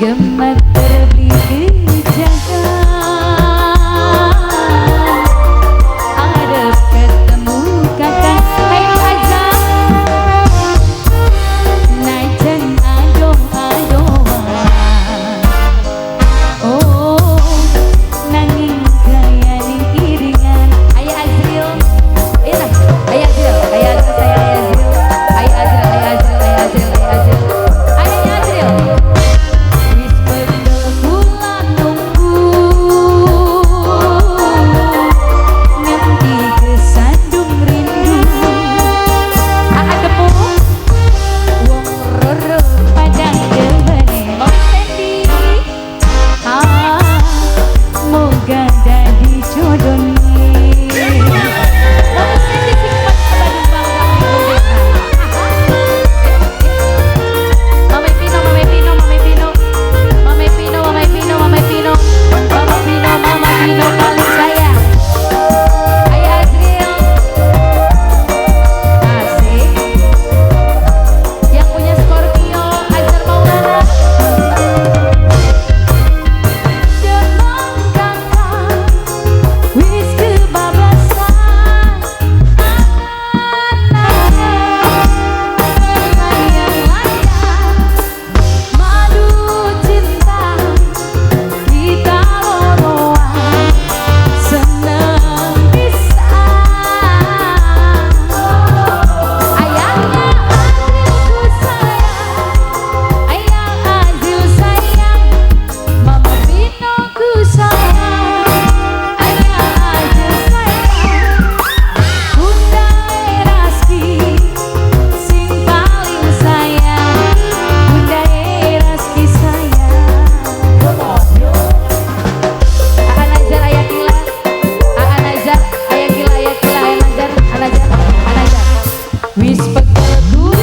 Gemeter beli kejagaan, arep ketemu kakang Hairul Azam. Najan adoh-adohan, oh nanging gayane iringan. Ayah Azril, ayah Ayah Azril, Ayah Azril, saya Ayah Azril, Ayah Azril, Ayah Azril, Ayah Azril, Ayah Azril, Ayahnya Azril. Wis pegel kula nunggu, nganti kesandung rindu. Aa temu wong roro padang gebane. Mami Sandy, ah moga dadi jodone. Mami Sandy sing pas Bandung bangga minggu. Mame Pino, Mame Pino, Mame Pino, Mame Pino, Mame Pino, Mame Pino, Mama Pino, Mama Pino paling sayang. Ayah Azril, asik. Yang punya Scorpio, Azhar Maulana. Demang kakang wis kebablasan, angan-angan melayang-layang, madu cinta kita loroan seneng pisan. Ayahnya Azrilku sayang, ayah Azril sayang, Mama Pino ku sayang, ayah Azril sayang, Bunda Eraski sing paling sayang, Bunda Eraski sayang. Aa Nazar, Ayah Kila, Aa Nazar, Ayah Kila, Ayah Kila, Ayah Nazar, Aa Nazar, Aa Nazar. Wis pegel.